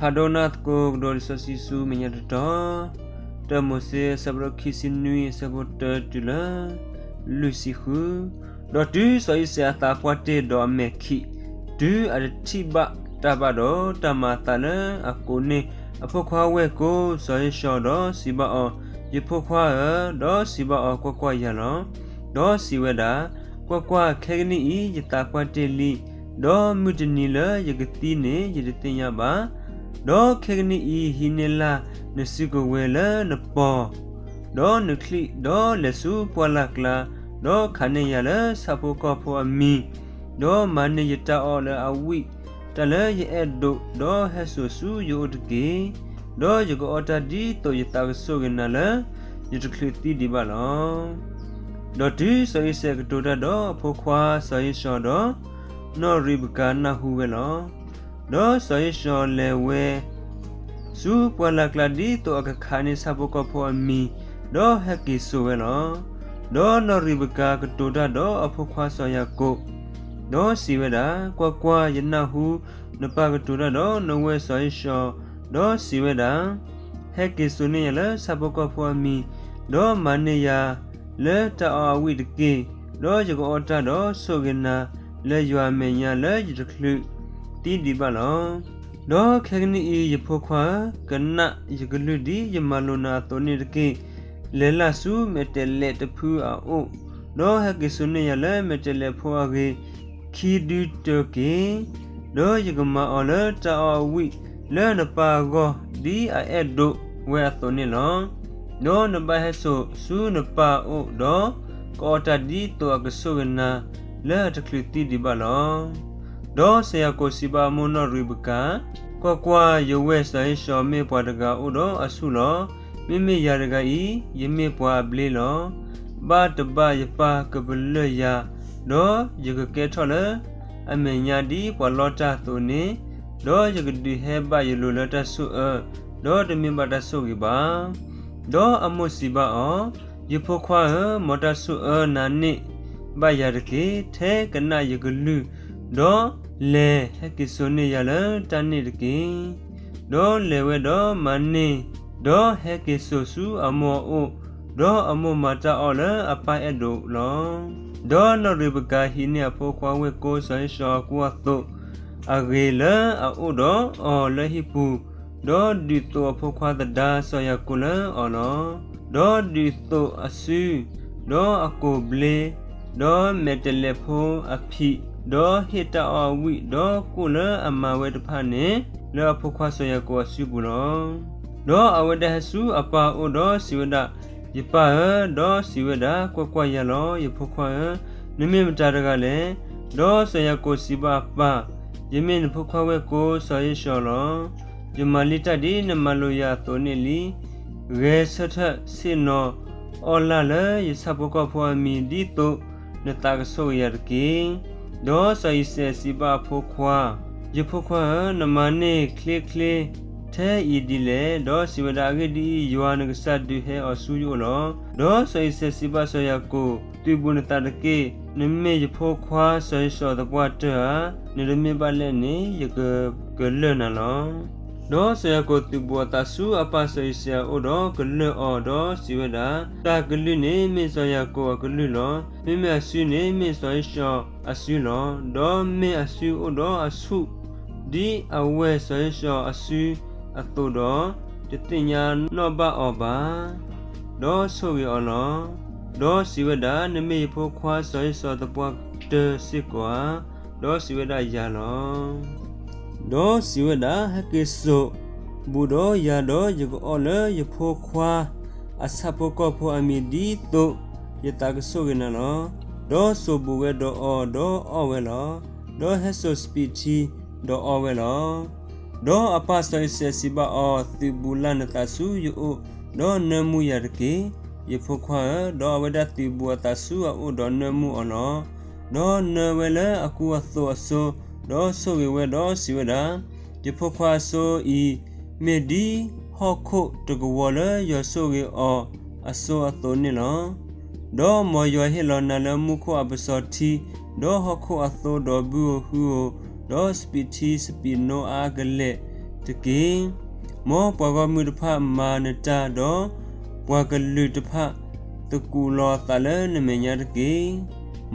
ဖးဒိၣ်နၢ်သကိးကဒီးလံာ်စီဆှံဆူမဲာ်ညါတတီၤ, တၢမိၤၡ့ အဆၢဖးဒိၣ်ခံဆံနွံ အဆၢဖိတၢတုၤလၢ လွံၢ်ဆံဃု, ဒီးတုၤစီၤအံၤစဲးအသးပှၢ်တ့ၢ်ဒီးအမဲာ်ခံး, တုၤအတထံၣ်ဘၣ်တၢ်ဘၣ်ဒီးတၢ်မၤအသးလၢအကိးန့ၢ်အဖိခွါဝဲၢ်ကိာ်စီၤဧ့ၡီၤဒီးစံးဘၣ်အီၤ, ယဖိခွါဧၢ, ဒီးစံးဘၣ်အီၤ, ကွၢ်ကွၢ်, ယၤလီၤ. ဒီးစံးဝဲဒၣ်, ကွၢ်ကွၢ်, ခဲကနံၣ်အံၤယသးပှၢ်တ့ၢ်လံ, ဒီးမုၢ်တနံၤလၢယကသံန့ၣ် ယတသ့ၣ်ညါဘၣ်. ဒီးခဲကနံၣ်အံၤ ဟံးန့ၢ်လၢ်နစုကဝဲၤလၢနပီၤ, ဒီးနချံၣ်, ဒီးလဲၤဆူပှၢ်လၢ်ကျါ, ဒီးခးန့ၢ်ယၤလၢဆၣ်ဖိကီၢ်ဖိအမံၤ, ဒီးမၤန့ၢ်ယတၢ်အီၣ်လၢအဝံၣ်တၢ်လၢယအဲၣ်ဒိး, ဒီးဟဲစိာ်ဆူယအိၣ်တက့ၢ်. ဒီးယကအီၣ်တၢ်ဒ်သိးယသးကဆိၣ်ဂ့ၤနၤလၢယတချုးသံဒံးဘၣ်လီၤ. ဒီးတုၤစီၤအံၤစဲးကတိၤတၢ်ဒီးအဖိခွါစီၤဧ့ၡီၤဒီး, နီၢ်ရံးဘကၤနၢ်ဟူဝဲလီၤ. ဒီးစီၤဧ့ၡီၤလဲၤဝဲ ဆူပှၢ်လၢ်ကျါ ဒ်သိးအကခးန့ၢ်ဆၣ်ဖိကီၢ်ဖိအမံၤ, ဒီးဟဲက့ၤစိာ်ဝဲလီၤ. ဒီးနီၢ်ရံးဘကၤကတိၤတၢ်ဒီးအဖိခွါစီၤယၤကိာ်, ဒီးစံးဝဲဒၣ်, ကွၢ်ကွၢ်, ယနၢ်ဟူနပၢ်ကတိၤတၢ်ဒီးနဝဲၢ်စီၤဧ့ၡီၤ, ဒီးစံးဝဲဒၣ်, ဟဲက့ၤစိာ်န့ၢ်ယၤလၢဆၣ်ဖိကီၢ်ဖိအမံၤ, ဒီးမၤန့ၢ်ယၤလၢတၢ်အီၣ်အဝံၣ်တက့ၢ်. ဒီးယကအီၣ်တၢ်ဒီးဆိၣ်ဂ့ၤနၤလၢယွၤအမဲာ်ညါ လၢယတချုးသံဒံးဘၣ်လီၤ. ဒီးခဲကနံၣ်အံၤ ယဖိခွါဧၢ, ကနၣ်ယကလုၢ်ဒ်ယမၤလိာ်နၤအသိးန့ၣ်တက့ၢ်. လဲၤလၢ်ဆူမဲာ်တဲးလဲးတဖုအအိၣ်, ဒီးဟဲက့ၤစိာ်န့ၢ်ယၤလၢမဲာ်တဲးလဲးဖိအဂ့ၤခံဒုတၢက့ၢ်. ဒီးယကမၤအီၤလၢတၢ်အီၣ်အဝံၣ်လၢနပၢ်အဂီၢ် ဒ်အအဲၣ်ဒိးဝဲအသိးန့ၣ်လီၤ. ဒီးနဘၣ်ဟဲစိာ်ဆူနပၢ်အအိၣ်, ဒီးကအီၣ်တၢ်ဒ်သိးအကဆိၣ်ဂ့ၤနၤ လၢအတချုးသံဒံးဘၣ်လီၤ. ဒီးစီၤယၤကိာ်စံးဘၣ်အမိၢ်နီၢ်ရံးဘကၤ, ကွၢ်ကွၢ်, ယဝဲၢ်စီၤဧ့ၡီၤမ့ၢ်ပှၤတဂၤအိၣ်ဒီးအဆူၣ်လီၤ. မ့မ့ၢ်ယၤတဂၤအံၤ ယမ့ၢ်ပှၤအဘျ့လီၤ. ဘၣ်တဘၣ်ယပၢ်ကပလၢၢ်ယၤ, ဒီးယကကဲထီၣ်လၢအမဲာ်ညါဒ်ပှၤလီတၢ်အသိးန့ၣ်, ဒီးယကဒုးဟဲဘၣ်ယလိၤလၢတၢ်ဆိၣ်အၢ, ဒီးတမ့ၢ်ဘၣ်တၢ်ဆိၣ်ဂ့ၤဘၣ်. ဒီးအမိၢ်စံးဘၣ်အီၤ, ယဖိခွါဧၢ, မ်တၢ်ဆိၣ်အၢနၤန့ၣ်ဘၣ်ယၤတက့ၢ်. ထဲကနၣ်ယကလုၢ်, ဒီးလဲၤဟဲက့ၤစိာ်န့ၢ်ယၤလၢတၢ်န့ၣ်တက့ၢ်. ဒီးလဲၤဝဲဒီးမၤန့ၢ်, ဒီးဟဲက့ၤစိာ်ဆူအမိၢ်အအိၣ်, ဒီးအမိၢ်မၤတၢ်အီၣ်လၢအပၢ်အဲၣ်ဒိးလီၤ. ဒီးနီၢ်ရံးဘကၤဟံးန့ၢ်အဖိခွါဝဲၢ်ကိာ်စီၤဧ့ၡီၤအကူအသိးအဂ့ၤလၢအအိၣ်ဒီးအီၤလၢဟံၣ်ပူၤ, ဒီးဒုးသိးအဖိခွါသဒါစီၤယၤကိာ်လၢအီၤလီၤ. ဒီးဒုးသိးအစု, ဒီးအကိာ်ဘျ့, ဒီးမဲာ်တဲးလဲးဖိအဖံး, ဒီးဟ့ၣ်တၢ်အီၣ်အဝံၣ်, ဒီးကိၣ်လၢအမၤဝဲတဖၣ်န့ၣ် လၢအဖိခွါစီၤယၤကိာ်အစုပူၤလီၤ. ဒီးအဝဲဒၣ်ဟဲဆူအပၢ်အအိၣ်ဒီးစံးဝဲဒၣ်, ယပၢ်ဧၢ, ဒီးစံးဝဲဒၣ်, ကွၢ်ကွၢ်, ယၤလီၤ, ယဖိခွါဧၢ, နမ့ၢ်မတၤတဂၤလဲၣ်. ဒီးစီၤယၤကိာ်စံးဘၣ်အပၢ်, ယမ့ၢ်နဖိခွါဝဲၢ်ကိာ်စီၤဧ့ၡီၤလီၤ. ယမၤလံတၢ်ဒ်နမၤလိာ်ယၤအသိးန့ၣ်လံ. ဂဲၤဆၢထၢၣ်ဆ့ၣ်နီၤအီၣ်လၢ်လၢယဆၣ်ဖိကီၢ်ဖိအမံၤ ဒ်သိးနသးကဆိၣ်ဂ့ၤယၤတက့ၢ်. ဒီးစီၤအံၤစဲးစံးဘၣ်အဖိခွါ, ယဖိခွါဧၢ, နမၤန့ၢ်ချ့ချ့ထဲအံၤဒ်လဲၣ်. ဒီးစံးဝဲဒၣ်, အဂ့ၢ်ဒ်အံၤ, ယွၤနကစၢ်ဒုးဟဲအီၤဆူယအိၣ်လီၤ. ဒီးစီၤအံၤစဲးစံးဘၣ်စီၤယၤကိာ်, သုးဘူးနသးတက့ၢ်. နမ့ၢ်ယဖိခွါစီၤဧ့ၡီၤသပှၢ်တၢၢ်ဧါ. နတမ့ၢ်ဘၣ်လဲၣ်န့ၣ် ယကကလၢၢ်နၤလီၤ. ဒီးစီၤယၤကိာ်သုးဘူးအသးဆူအပၢ်စီၤအံၤစဲးအအိၣ်ဒီးကလၢၢ်အီၤ, ဒီးစံးဝဲဒၣ်, တၢ်ကလုၢ်န့ၣ်မ့ၢ်စီၤယၤကိာ်အကလုၢ်လီၤ. မ့မ့ၢ်အစုန့ၣ်မ့ၢ်စီၤဧ့ၡီၤအစုလီၤ. ဒီးမ့ၢ်အစုအိၣ်ဒီးအဆူၣ် ဒ်အဝဲၢ်စီၤဧ့ၡီၤအစုအသိးဒီး, တသ့ၣ်ညါနီၣ်ဘၣ်အီၤဘၣ်. ဒီးဆိၣ်ဂ့ၤအီၤလီၤ. ဒီးစံးဝဲဒၣ်, နမ့ၢ်ယဖိခွါစီၤဧ့ၡီၤသပှၢ်တၢၢ်စ့ၢ်ကီးဧါ. ဒီးစံးဝဲဒၣ်, ယၤလီၤ. ဒီးစံးဝဲဒၣ်, ဟဲက့ၤစိာ်ဘူးဒီးယၤ, ဒီးယကအီၣ်လၢယဖိခွါအဆၣ်ဖိကီၢ်ဖိအမံၤဒ်သိးယသးကဆိၣ်ဂ့ၤနၤလီၤ. ဒီးစိာ်ဘူးဝဲဒီးအီၤ, ဒီးအီၣ်ဝဲလီၤ. ဒီးဟဲစိာ်စပံးထံ, ဒီးအီဝဲလီၤ. ဒီးအပၢ်စီၤအံၤစဲးစံးဘၣ်အီၤ, သုးဘူးလၢ်နသးဆူယအိၣ်, ဒီးနၢမူယၤတက့ၢ်, ယဖိခွါဧၢ. ဒီးအဝဲဒၣ်သုးဘူးအသးဆူအအိၣ်ဒီးနၢမူအီၤလီၤ. ဒီးနၢဝဲလၢအကူအသိးအစိၤ, ဒီးဆိၣ်ဂ့ၤဝဲဒီးစံးဝဲဒၣ်, ယဖိခွါအစိၤအံၤ မ့ၢ်ဒ်ဟီၣ်ခိၣ်တကဝီၤလၢယွၤဆိၣ်ဂ့ၤအီၤအစိၤအသိးန့ၣ်လီၤ. ဒီးမ်ယွၤဟ့ၣ်လီၤနၤလၢမူခိၣ်အပစီၤထံ, ဒီးဟီၣ်ခိၣ်အသိဒီးဘုဧိၤဟုဧိၤ, ဒီးစပံးထံစပံးနိအါအါကလဲာ်, တ တက့ၢ်. မ်ပှၤဂီၢ်မုၢ်တဖၣ်မၤနတၢ်, ဒီးပှၤကလုာ်တဖၣ်သကူးလီၤအသးလၢနမဲာ်ညါတက့ၢ်.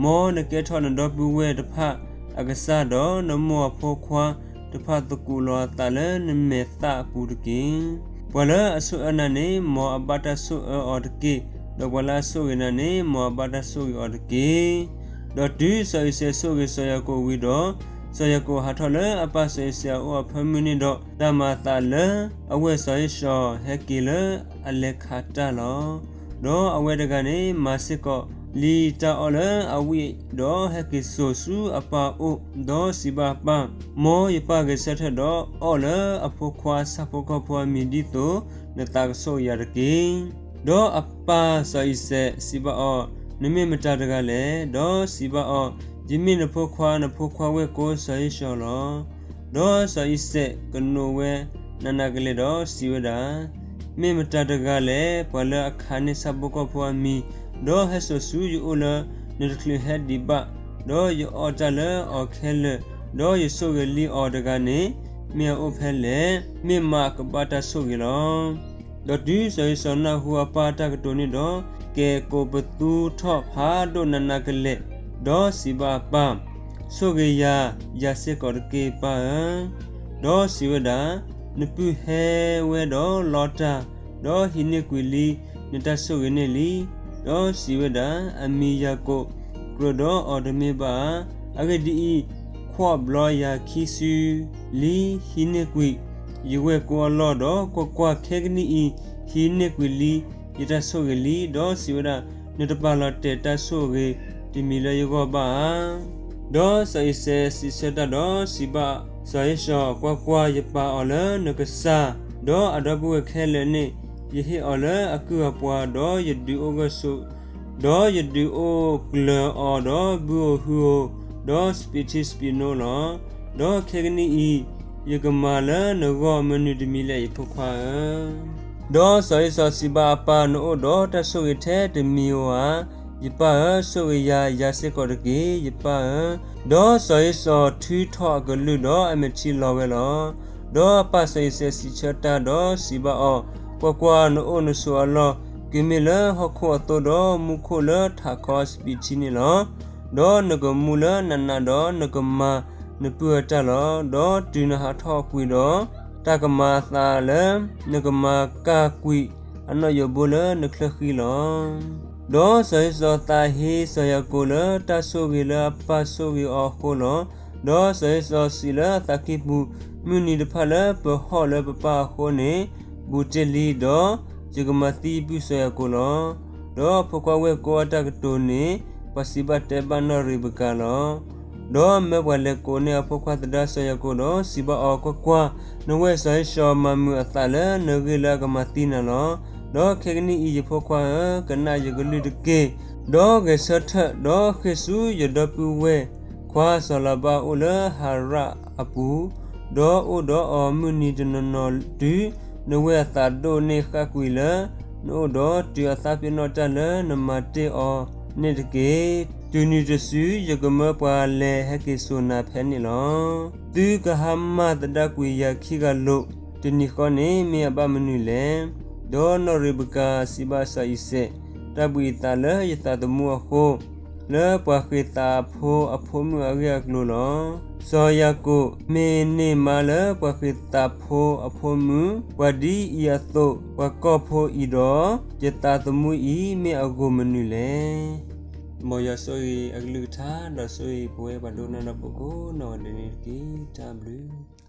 မ်နကဲထီၣ်နဒီပုၢ်ဝဲၢ်တဖၣ်အကစၢ်, ဒီးနမိၢ်အဖိခွါတဖၣ်သကူးလီၤအသးလၢနမဲာ်သၣ်အပူၤတက့ၢ်. ပှၤလၢအဆိၣ်အၢနၤန့ၣ်, မ်အဘၣ်တၢ်ဆိၣ်အၢအီၤတက့ၢ်. ဒီးပှၤလၢအဆိၣ်ဂ့ၤနၤန့ၣ်, မ်အဘၣ်တၢ်ဆိၣ်ဂ့ၤအီၤတက့ၢ်. ဒီးတုၤစီၤအံၤစဲးဆိၣ်ဂ့ၤစီၤယၤကိာ်ဝံၤဒီး, စီၤယၤကိာ်ဟးထီၣ်လၢအပၢ်စီၤအံၤစဲးအအိၣ်အဖၢမုၢ်န့ၣ်ဒီး, တၢ်မၤအသးလၢအဝဲၢ်စီၤဧ့ၡီၤဟဲက့ၤလၢအလဲၤခးတၢ်လီၤ. ဒီးအဝဲတဂၤန့ၣ်မၤစ့ၢ်ကီးလံတၢ်အီၣ်လၢအဝံၣ်, ဒီးဟဲက့ၤစိာ်ဆူအပၢ်အအိၣ်, ဒီးစံးဘၣ်အပၢ်, မ်ယပၢ်ဂဲၤဆၢထၢၣ်ဒီးအီၣ်လၢအဖိခွါအဆၣ်ဖိကီၢ်ဖိအမံၤဒ်သိးနသးကဆိၣ်ဂ့ၤယၤတက့ၢ်. ဒီးအပၢ်စီၤအံၤစဲးစံးဘၣ်အီၤ, နမ့ၢ်မတၤတဂၤလဲၣ်. ဒီးစံးဘၣ်အီၤ, ယမ့ၢ်နဖိခွါ, နဖိခွါဝဲၢ်ကိစီၤဧ့ၡီၤလီၤ. ဒီးစီၤအံၤစဲးကနိးဝဲနးနးကလဲာ်ဒီးစံးဝဲဒၣ်, မ့ၢ်မတၤတဂၤလဲၣ်, ပှၤလၢအခးန့ၢ်ဆၣ်ဖိကီၢ်ဖိအမံၤ, ဒီးဟဲစိာ်ဆူယအိၣ်လၢနတချုးဟဲဒံးဘၣ်, ဒီးယအီၣ်တၢ်လၢအီၤခဲလၢာ်, ဒီးယဆိၣ်ဂ့ၤလံအီၤတဂၤန့ၣ်, မ့ၢ်အအိၣ်ဖဲလဲၣ်. မ့ၢ်မးကဘၣ်တၢ်ဆိၣ်ဂ့ၤလီၤ. ဒီးတုၤစီၤအံၤစဲးနၢ်ဟူအပၢ်အတၢ်ကတိၤန့ၣ်ဒီး, ကဲၤကိးပသူထီၣ်ဖးဒိၣ်နးနးကလဲာ်, ဒီးစံးဘၣ်အပၢ်, ဆိၣ်ဂ့ၤယၤ, ယၤစ့ၢ်ကီးတက့ၢ်ပၢ်ဧၢ. ဒီးစံးဝဲဒၣ်, နပုၢ်ဟဲဝဲဒီးလီတၢ်, ဒီးဟံးန့ၢ်ကွံာ်လံနတၢ်ဆိၣ်ဂ့ၤန့ၣ်လံ. ဒီးစံးဝဲဒၣ်, အမံၤယၤကိာ်, ကြၢးဒီးအီၤတမ့ၢ်ဘၣ်ဧါ. အဂ့ၢ်ဒ်အံၤ, ခွံဘျီယၤခံစုလံဟံးန့ၢ်ကွံာ်ယဝဲၢ်ကိအလီၢ်ဒီး, ကွၢ်ကွၢ်, ခဲကနံၣ်အံၤဟံးန့ၢ်ကွံာ်လံ, ယတၢ်ဆိၣ်ဂ့ၤလံ. ဒီးစံးဝဲဒၣ်, နတပာ်လီၤတဲာ်တၢ်ဆိၣ်ဂ့ၤတမံၤလၢယဂီၢ်ဘၣ်ဧါ. ဒီးစီၤအံၤစဲးစံးဆၢတၢ်ဒီးစံးဘၣ်စီၤဧ့ၡီၤ, ကွၢ်ကွၢ်, ယပာ်အီၤလၢနကစၢ်, ဒီးအဒီပုၢ်ဝဲၢ်ခဲလၢာ်န့ၣ်, ယဟ့ၣ်အီၤလၢအကုၢ်အပှၤ, ဒီးယဒုးအိၣ်ဂၢၢ်ဆိး, ဒီးယဒုးအိၣ်ကျၢၤအီၤဒီးဘုဧိၤဟုဧိၤ, ဒီးစပံးထံစပံးနိလီၤ. ဒီးခဲကနံၣ်အံၤယကမၤလၢနဂီၢ်မနုၤတမံၤလဲၣ်, ယဖိခွါဧၢ. ဒီးစီၤအံၤစဲးစံးဘၣ်အပၢ်, နအိၣ်ဒီးတၢ်ဆိၣ်ဂ့ၤထဲတမံၤဧိၤဧါ. ယပၢ်ဧၢ, ဆိၣ်ဂ့ၤယၤ, ယၤစ့ၢ်ကီးတက့ၢ်, ယပၢ်ဧၢ. ဒီးစီၤအံၤစဲးထုးထီၣ်အကလုၢ်ဒီးအမဲာ်ထံလီၤဝဲလီၤ. ဒီးအပၢ်စီၤအံၤစဲးစံးဆၢတၢ်ဒီးစံးဘၣ်အီၤ, ကွၢ်ကွၢ်, နအိၣ်နဆိးအလီၢ်ကမ့ၢ်လၢဟီၣ်ခိၣ်အသိဒီးမူခိၣ်လၢထးခီအစပံးထံန့ၣ်လီၤ. ဒီးနကမူလၢနးနးဒီးနကမၤနပုၢ်အတၢ်လီၤ. ဒီးတုၤနဟးထီၣ်ကွံာ်ဒီး, တၢ်ကမၤအသးလၢနကမၤကၢ်ကွံာ်အနီၣ်ယိးဘိလၢနချၢဃံလီၤ. ဒီးစီၤအံၤစဲးသးဟ့စီၤယၤကိာ်လၢတၢ်ဆိၣ်ဂ့ၤလၢအပၢ်ဆိၣ်ဂ့ၤအီၤအဃိလီၤ. ဒီးစီၤအံၤစဲးစံးလၢအသးကံၢ်ပူၤ, မုၢ်နံၤတဖၣ်လၢပဟီၣ်လၢပပၢ်အဃိန့ၣ်, ဘူးတ့ၢ်လံ, ဒီးယကမၤသံယပုၢ်စီၤယၤကိာ်လီၤ. ဒီးအဖိခွါဝဲၢ်ကိအတၢ်ကတိၤန့ၣ်, ပှၤစံးဘၣ်တဲဘၣ်နီၢ်ရံးဘကၤလီၤ. ဒီးမၢပှၤလဲၤကိးန့ၢ်အဖိခွါသဒါစီၤယၤကိာ်ဒီးစံးဘၣ်အီၤ, ကွၢ်ကွၢ်, နဝဲၢ်စီၤဧ့ၡီၤမၤမုာ်အသးလၢနဂ့ၢ်လၢအကမၤသံနၤလီၤ. ဒီးခဲကနံၣ်အံၤယဖိခွါဧၢ, ကနၣ်ယကလုၢ်တက့ၢ်. ဒီးဂဲၤဆၢထၢၣ်, ဒီးဃ့ၢ်ဆူယဒီပုၢ်ဝဲၢ်ခွါစီၤလၤဘၣ်အအိၣ်လၢဟၤရၣ်အပူၤ, ဒီးအိၣ်ဒီးအီၤမုၢ်နံၤတနီၤနီၤတုၤနဝဲၢ်အသးဒိၣ်န့ၢ်ဃၣ်ကွံာ်လၢနအိၣ်ဒီးတုၤအသးပ့ၤနီၣ်တၢ်လၢနမၤတ့ၢ်အီၤန့ၣ်တက့ၢ်. တုၤနုၤတစု, ယကမၢပှၤလဲၤဟဲက့ၤစိာ်နၤဖဲန့ၣ်လီၤ. သုကဟါမၢ်သဒၣ်ကွံာ်ယၤခံဂၤလိာ်တနံၤဃီန့ၣ် မ့ၢ်အဘၣ်မနုၤလဲၣ်. ဒီးနီၢ်ရံးဘကၤစံးဘၣ်စီၤအံၤစဲး, တၢ်ဘှံးအသးလၢယသးသမူအဃိ, လၢပှၤဃ့ၢ်သးဖိအဖိမုၣ်အဂ့ၢ်အကျိၤလီၤ. စီၤယၤကိာ်, မ့ၢ်န့ၢ်မါလၢပှၤဃ့ၢ်သးဖိအဖိမုၣ်, ပှၤဒ်အံၤအသိး, ပှၤကီၢ်ဖိအံၤဒီး, ယသးသမူအံၤမ့ၢ်အဂီၢ်မနုၤလဲၣ်. မ်ယွၤဆိၣ်ဂ့ၤအကလုၢ်ကထါ, ဒီးဆိၣ်ဂ့ၤပဝဲပှၤဒိကနၣ်တၢ်ဖိကိးနီၢ်ဂၤဒဲးန့ၣ်တက့ၢ်. တၢ်ဘျုး